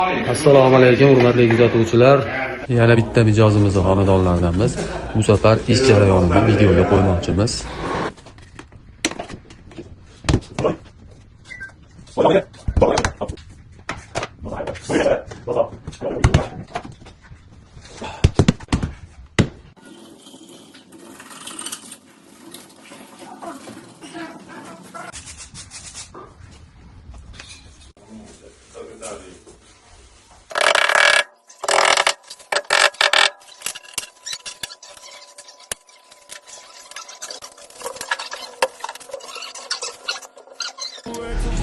Assalomu alaykum, hurmatli kuzatuvchilar. Yana bitta mijozimizni xonadonlaridanmiz. Bu safar ish jarayonini videoga qo'ymoqchimiz.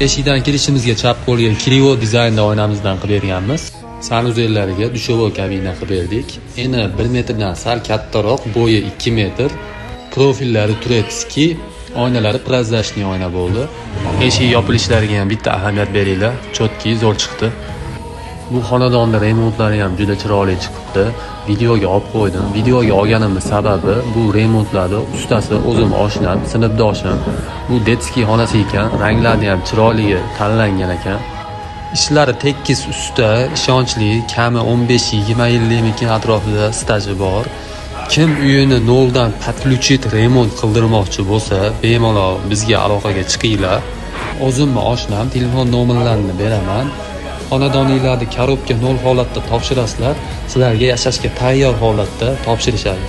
Eshikdan kirishimizga chap qo'lga Krivo dizaynda oynamizdan qilib berganmiz. Sanuzellariga dushovoy kabina qilib berdik. Eni 1 metrdan sal kattaroq, bo'yi 2 metr. Profillari turetskiy, oynalari prozrachniy oyna bo'ldi. Eshik yopilishlariga ham bitta ahamiyat beringlar. Chotki zo'r chiqdi. Bu xonadonda remontlari ham juda chiroyli chiqibdi. Videoga olib qo'ydim. Videoga olganimning sababi bu remontlarni ustasi o'zim oshnam, sinfdoshim. Bu detskiy xonasi ekan, ranglari ham chiroyli tanlangan ekan. Ishlari tekis usta, ishonchli, kami 15-20 yillikmikin atrofida staji bor. Kim uyini noldan podключить remont qildirmoqchi bo'lsa, bemalol bizga aloqaga chiqinglar. O'zimni oshnam, telefon nomerlarini beraman. Xonadoninglarni korobka nol holatda topshirasizlar, sizlarga yashashga tayyor holatda topshirishadi.